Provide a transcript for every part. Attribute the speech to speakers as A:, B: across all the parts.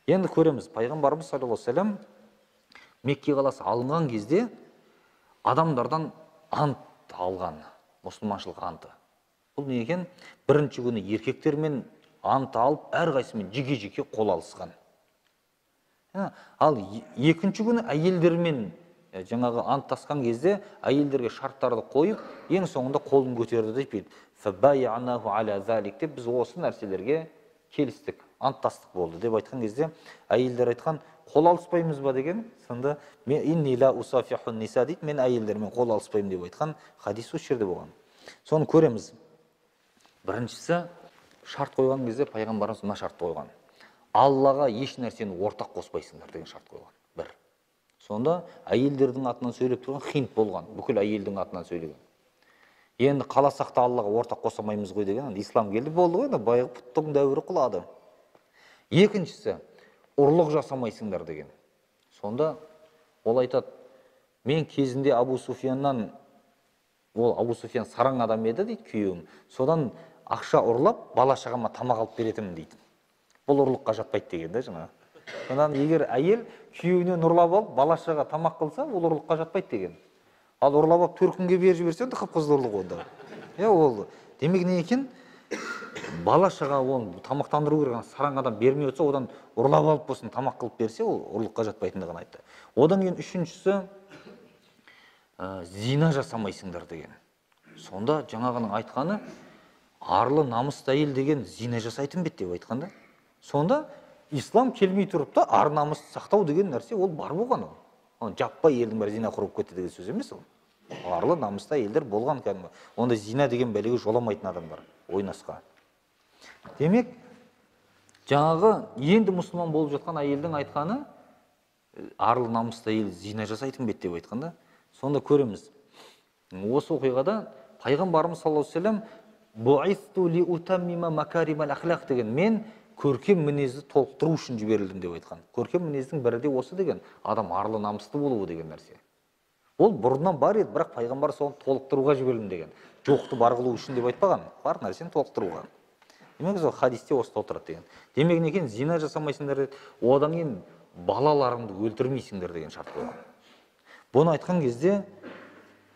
A: Енді көреміз, пайғамбарымыз саллаллаху алейхи уассалам Мекке қаласы алынған кезде адамдардан ант алған, мұсылманшылық анты. Бұл не екен? Бірінші күні еркектермен ант алып, әрқайсысымен жеке-жеке қол алысқан. Ал екінші күні әйелдермен жаңағы анттасқан кезде әйелдерге шарттарды қойып, ең соңында қолын көтерді деп дейді. Фабайанаху аля залик деп біз осы нәрселерге келістік, анттастық болды деп айтқан кезде әйелдер айтқан, қол алыспаймыз ба деген сынды, мен инни ла усафиху ниса дейді, мен әйелдермен қол алыспаймын деп айтқан хадис осы жерде болған. Соны көреміз. Біріншісі, шарт қойған кезде пайғамбарымыз мына шартты қойған: Аллаға еш нәрсені ортақ қоспайсыңдар деген шарт қойған. Бір. Сонда әйелдердің атынан сөйлеп тұрған Хинд болған, бүкіл әйелдің атынан сөйлеген. Енді қаласақ та Аллаға ортақ қоса алмаймыз ғой деген, енді ислам келді, болды ғой, енді баяғы пұттың дәуірі құлады. Екіншісі, ұрлық жасамайсыңдар деген. Сонда ол айтады, мен кезінде Абу Суфияннан, ол Абу Суфиян сараң адам еді дейді күйеуім, содан ақша ұрлап бала шағама тамақ алып беретінмін дейді. Бұл ұрлыққа жатпайды деген да жаңағы. Содан егер әйел күйеуінен ұрлап алып бала шаға тамақ қылса, ол ұрлыққа жатпайды деген. Ал ұрлап алып төркінге беріп жіберсе, онда қып-қызыл ұрлық онда. Ол демек не екен? Бала шаға оны тамақтандыру керек, сараң адам бермей отырса, одан ұрлап алып болсын тамақ қылып берсе, ол ұрлыққа жатпайтындығын айтты. Одан кейін үшіншісі, зина жасамайсыңдар деген. Сонда жаңағының айтқаны, арлы намысты әйел деген зина жасайтын бе деп айтқан да. Сонда ислам келмей тұрып та ар намысты сақтау деген нәрсе ол бар болған ол. Оны жаппай елдің бәрі зина құрып кетті деген сөз емес ол. Арлы намысты әйелдер болған кәдімгі. Онда зина деген бәлеге жоламайтын адамдар ойнасқа. Демек, жаңағы енді мұсылман болып жатқан әйелдің айтқаны, арлы намысты әйел зина жасайтын бе деп айтқан да. Сонда көреміз. Осы оқиғада пайғамбарымыз саллаллаху алейхи уассалам буисту ли утаммима макаримал ахлақ деген, мен көркем мінезді толықтыру үшін жіберілдім деп айтқан. Көркем мінездің бірі де осы деген, адам арлы намысты болуы деген нәрсе. Ол бұрыннан бар еді, бірақ пайғамбар соны толықтыруға жіберілдім деген. Жоқты бар қылу үшін деп айтпаған, бар нәрсені толықтыруға. Демек, сол хадисте осы толтырады деген. Демек, не екен, зина жасамайсыңдар деді, одан кейін балаларыңды өлтірмейсіңдер деген шарт қойған. Бұны айтқан кезде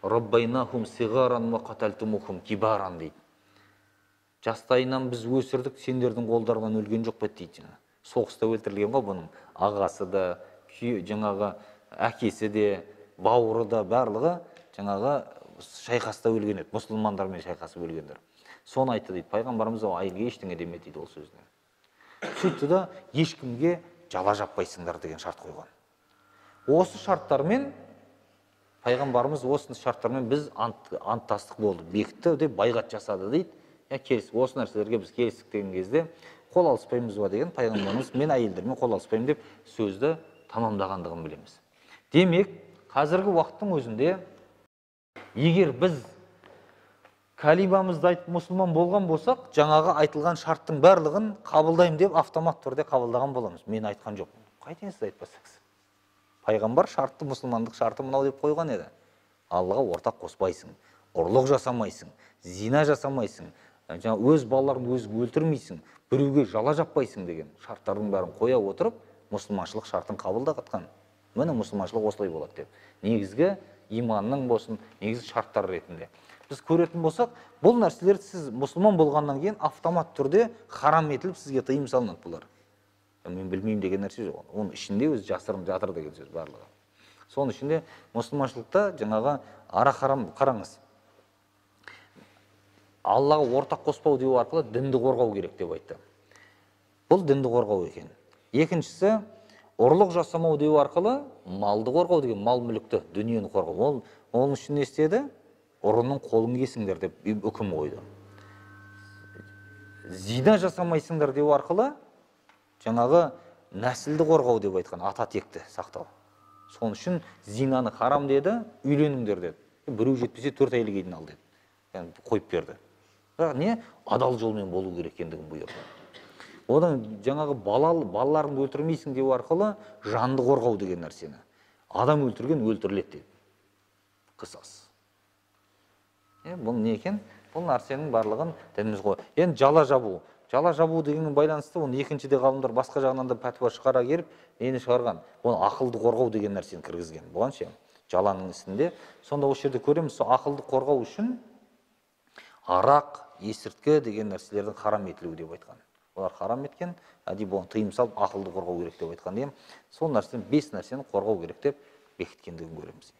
A: раббайнахум сигаран ва қаталтумухум кибаран дейді. Жастайынан біз өсірдік, сендердің қолдарынан өлген жоқ па дейді. Соғыста өлтірілген ғой бұның ағасы да, жаңағы әкесі де, бауыры да, барлығы жаңағы шайқаста өлген еді, мұсылмандармен шайқасып өлгендер. Соны айтты дейді, пайғамбарымыз ол әйелге ештеңе демеді дейді ол сөзіне. Сөйтті да ешкімге жала жаппайсыңдар деген шарт қойған. Осы шарттармен пайғамбарымыз осы шарттармен біз анттастық болды, бекітті деп байғат жасады дейді. Келіс, осы нәрселерге біз келістік деген кезде қол алыспаймыз ба деген пайғамбарымыз мен әйелдермен қол алыспаймын деп сөзді тамамдағандығын білеміз. Демек, қазіргі уақыттың өзінде егер біз калибамызды айтып мұсылман болған болсақ, жаңағы айтылған шарттың барлығын қабылдаймын деп автомат түрде қабылдаған боламыз. Мен айтқан жоқпын. Қайтен сіз айтпасаңыз? Пайғамбар шартты, мұсылмандық шарты мынау деп қойған еді. Аллаға ортақ қоспайсың, ұрлық жасамайсың, зина жасамайсың, жаңа өз балаларыңды өзің өлтірмейсің, біреуге жала жаппайсың деген шарттардың бәрін қоя отырып, мұсылманшылық шартын қабылдатқан. Міне мұсылманшылық осылай болады деп. Негізгі иманның болсын, негізгі шарттар ретінде. Біз көретін болсақ, бұл нәрселер сіз мұсылман болғаннан кейін автомат түрде харам етіліп сізге тыйым салынады бұлар. Мен білмеймін деген нәрсе жоқ. Оның ішінде өзі жасырын жатыр деген сөз барлығы. Соның ішінде мұсылманшылықта жаңағы ара харам қараңыз. Аллаға ортақ қоспау деу арқылы дінді қорғау керек деп айтты. Бұл дінді қорғау екен. Екіншісі, ұрлық жасамау деу арқылы малды қорғау деген, мал мүлікті, дүниені қорғау. Ол оның үшін не істеді? Ұрының қолын кесіңдер деп үкім қойды. Зина жасамайсыңдар деу арқылы жаңағы нәсілді қорғау деп айтқан, ата текті сақтау. Соның үшін зинаны харам деді, үйленіңдер деді. Біреу жетпесе 4 әйелге дейін ал деді. Яғни қойып берді. Бірақ не? Адал жолмен болу керек екендігін бұйырды. Одан жаңағы балаларыңды өлтірмейсің деу арқылы жанды қорғау деген нәрсені. Адам өлтірген өлтіріледі деді. Қысас. Бұл не екен? Бұл нәрсенің барлығын дініміз қой. Енді жала жабу. Жала жабу дегенге байланысты оны екіншіде ғалымдар басқа жағынан да пәтуа шығара келіп, нені шығарған? Оны ақылды қорғау деген нәрсені кіргізген. Бұған ше, жаланың ісінде. Сонда осы жерде көреміз, сол ақылды қорғау үшін арақ, есірткі деген нәрселердің харам етілуі деп айтқан. Олар харам еткен, әдейі бұған тыйым салып ақылды қорғау керек деп айтқан деген. Сол нәрсені, 5 нәрсені қорғау керек деп бекіткендігін көреміз.